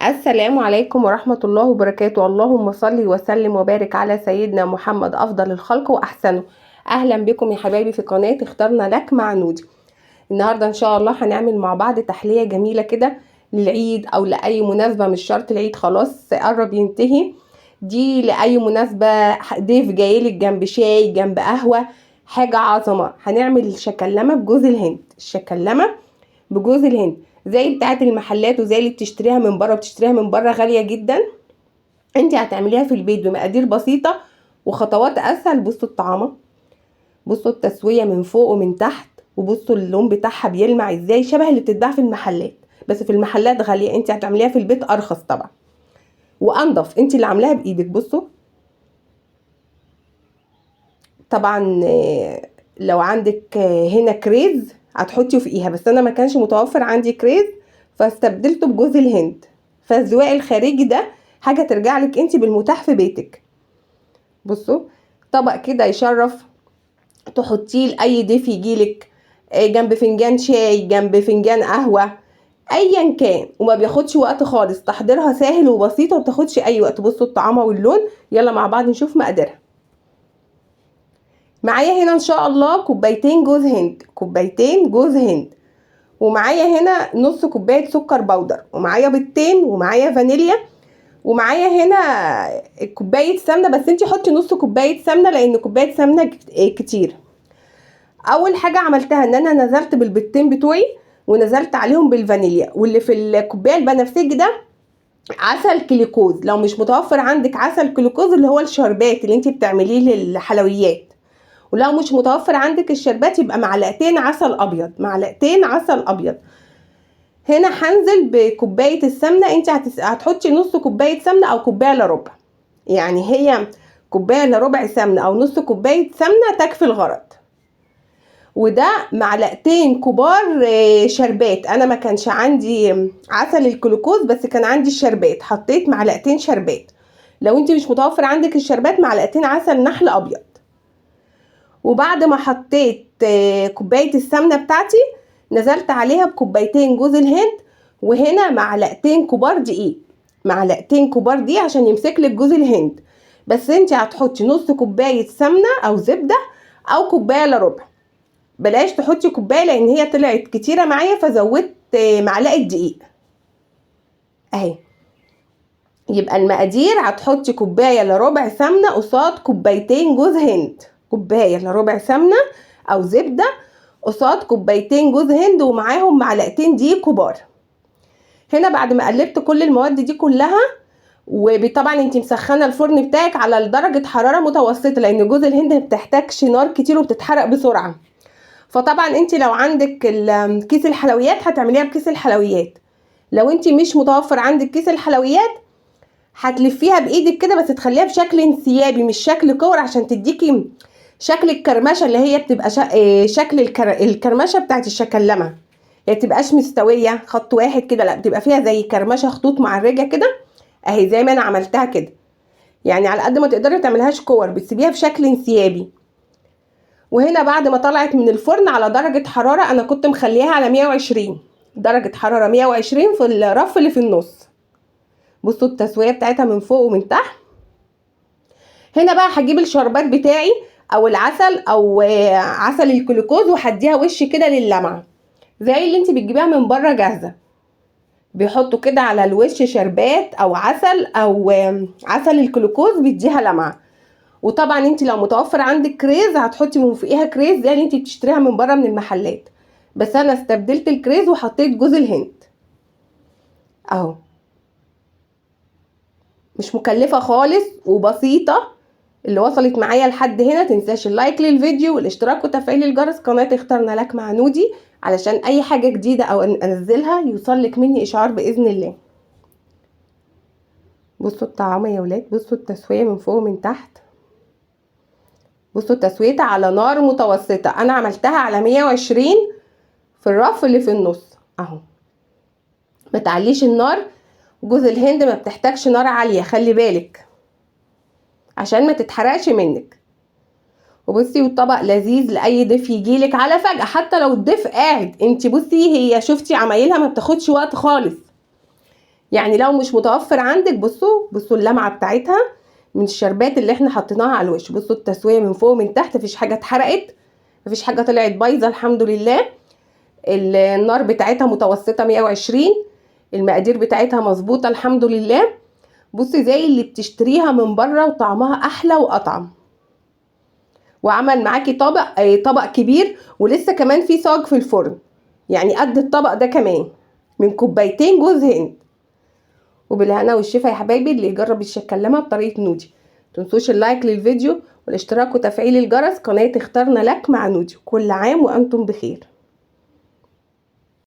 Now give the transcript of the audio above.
السلام عليكم ورحمة الله وبركاته. اللهم صل وسلم وبارك على سيدنا محمد أفضل الخلق وأحسنه. أهلا بكم يا حبايبي في قناة اخترنا لك مع نودي. النهاردة إن شاء الله هنعمل مع بعض تحلية جميلة كده للعيد أو لأي مناسبة، مش شرط العيد خلاص قرب ينتهي، دي لأي مناسبة، ضيف جايلك جنب شاي جنب قهوة، حاجة عظمة. هنعمل شكلمة بجوز الهند، الشكلمة بجوز الهند زي بتاعة المحلات وزي اللي بتشتريها من بره، بتشتريها من بره غالية جدا، انت هتعمليها في البيت بمقادير بسيطة وخطوات اسهل. بصوا الطعامة، بصوا التسوية من فوق ومن تحت، وبصوا اللون بتاعها بيلمع ازاي، شبه اللي بتتباع في المحلات، بس في المحلات غالية، انت هتعمليها في البيت ارخص طبعا وانضف، انت اللي عاملاها بايدك. بصوا طبعا لو عندك هنا كريز هتحطي فوقيها، بس انا ما كانش متوفر عندي كريز فاستبدلته بجوز الهند. فالزواق الخارجي ده حاجة ترجع لك انت بالمتاح في بيتك. بصوا طبق كده يشرف تحطيه لاي ضيف يجيلك، جنب فنجان شاي جنب فنجان قهوة ايا كان، وما بياخدش وقت خالص، تحضيرها سهل وبسيط وما بتاخدش اي وقت. بصوا الطعامه واللون، يلا مع بعض نشوف مقاديرها. معايا هنا ان شاء الله كوبايتين جوز هند، كوبايتين جوز هند، ومعايا هنا نص كوباية سكر بودر، ومعايا بيضتين، ومعايا فانيليا، ومعايا هنا كوباية سمنه، بس انتي حطي نص كوباية سمنه لان كوباية سمنه كتير. اول حاجة عملتها ان انا نزلت بالبيضتين بتوعي ونزلت عليهم بالفانيليا، واللي في الكوباية البنفسجي ده عسل كليكوز، لو مش متوفر عندك عسل كليكوز اللي هو الشربات اللي انتي بتعمليه للحلويات، ولو مش متوفر عندك الشربات يبقى معلقتين عسل ابيض، معلقتين عسل ابيض. هنا هنزل بكوبايه السمنة، انت هتحطي نص كوباية سمنه او كوباية الا ربع، يعني هي كوباية الا ربع سمنه او نص كوباية سمنه تكفي الغرض. وده معلقتين كبار شربات، انا ما كانش عندي عسل الجلوكوز بس كان عندي الشربات، حطيت معلقتين شربات. لو انت مش متوفر عندك الشربات معلقتين عسل نحل ابيض. وبعد ما حطيت كوباية السمنة بتاعتي نزلت عليها بكوبايتين جوز الهند، وهنا معلقتين كبار دقيق، معلقتين كبار دقيق عشان يمسك لك جوز الهند. بس انت هتحطي نص كوباية سمنه او زبدة او كوباية الا ربع، بلاش تحطي كوباية لان هي طلعت كتيرة معايا فزودت معلقه دقيق اهي. يبقى المقادير هتحطي كوباية الا ربع سمنه قصاد كوبايتين جوز هند، كوباية الا ربع سمنه او زبدة قصاد كوبايتين جوز هند، ومعاهم معلقتين دقيق كبار. هنا بعد ما قلبت كل المواد دي كلها، وطبعا انت مسخنه الفرن بتاعك على درجه حرارة متوسطه لان جوز الهند ما بتحتاجش نار كتير وبتتحرق بسرعة. فطبعا انت لو عندك كيس الحلويات هتعمليها بكيس الحلويات، لو انت مش متوفر عندك كيس الحلويات هتلفيها بايدك كده، بس تخليها بشكل انسيابي مش شكل كور عشان تديكي شكل الكرمشه اللي هي بتبقى شكل الكرمشه بتاعت الشكلمه، هي بتبقاش مستوية خط واحد كده، لا بتبقى فيها زي كرمشه خطوط معرجه كده اهي زي ما انا عملتها كده. يعني على قد ما تقدري ما تعمليهاش كور، بتسيبيها بشكل انسيابي. وهنا بعد ما طلعت من الفرن على درجة حرارة أنا كنت مخليها على 120، درجة حرارة 120 في الرف اللي في النص. بصوا التسوية بتاعتها من فوق ومن تحت. هنا بقى هجيب الشربات بتاعي أو العسل أو عسل الجلوكوز وهديها وش كده للمعة زي اللي انت بتجيبيها من بره جاهزة، بيحطوا كده على الوش شربات أو عسل أو عسل الجلوكوز بيديها لمعة. وطبعا انت لو متوفر عندك كريز هتحطي من فوقيها كريز زي اللي انت بتشتريها من بره من المحلات، بس انا استبدلت الكريز وحطيت جوز الهند اهو. مش مكلفة خالص وبسيطة. اللي وصلت معايا لحد هنا تنساش ال like للفيديو والاشتراك وتفعيل الجرس. قناة اخترنا لك مع نودي علشان اي حاجة جديدة او انزلها يوصلك مني اشعار باذن الله. بصوا الطعامه يا ولاد، بصوا التسوية من فوق ومن تحت، بصوا تسويتها على نار متوسطة، انا عملتها على 120 في الرف اللي في النص اهو. ما تعليش النار، جوز الهند ما بتحتاجش نار عالية، خلي بالك عشان ما تتحرقش منك. وبصي والطبق لذيذ لاي ضيف يجيلك على فجأة، حتى لو الضيف قاعد انت بصي هي شفتي عمايلها ما بتاخدش وقت خالص. يعني لو مش متوفر عندك، بصوا بصوا اللمعة بتاعتها من الشربات اللي احنا حطيناها على الوش. بصوا التسوية من فوق ومن تحت، مفيش حاجة اتحرقت، مفيش حاجة طلعت بايظة الحمد لله. النار بتاعتها متوسطه 120، المقادير بتاعتها مظبوطة الحمد لله. بصي زي اللي بتشتريها من بره، وطعمها احلى واطعم. وعمل معاكي طبق كبير، ولسه كمان في صاج في الفرن، يعني قد الطبق ده كمان، من كوبايتين جوز هند. وبالهنا والشفا يا حبايبي اللي يجرب الشكلمه بطريقة نودي. متنسوش ال like للفيديو والاشتراك وتفعيل الجرس. قناة اخترنا لك مع نودي. كل عام وانتم بخير.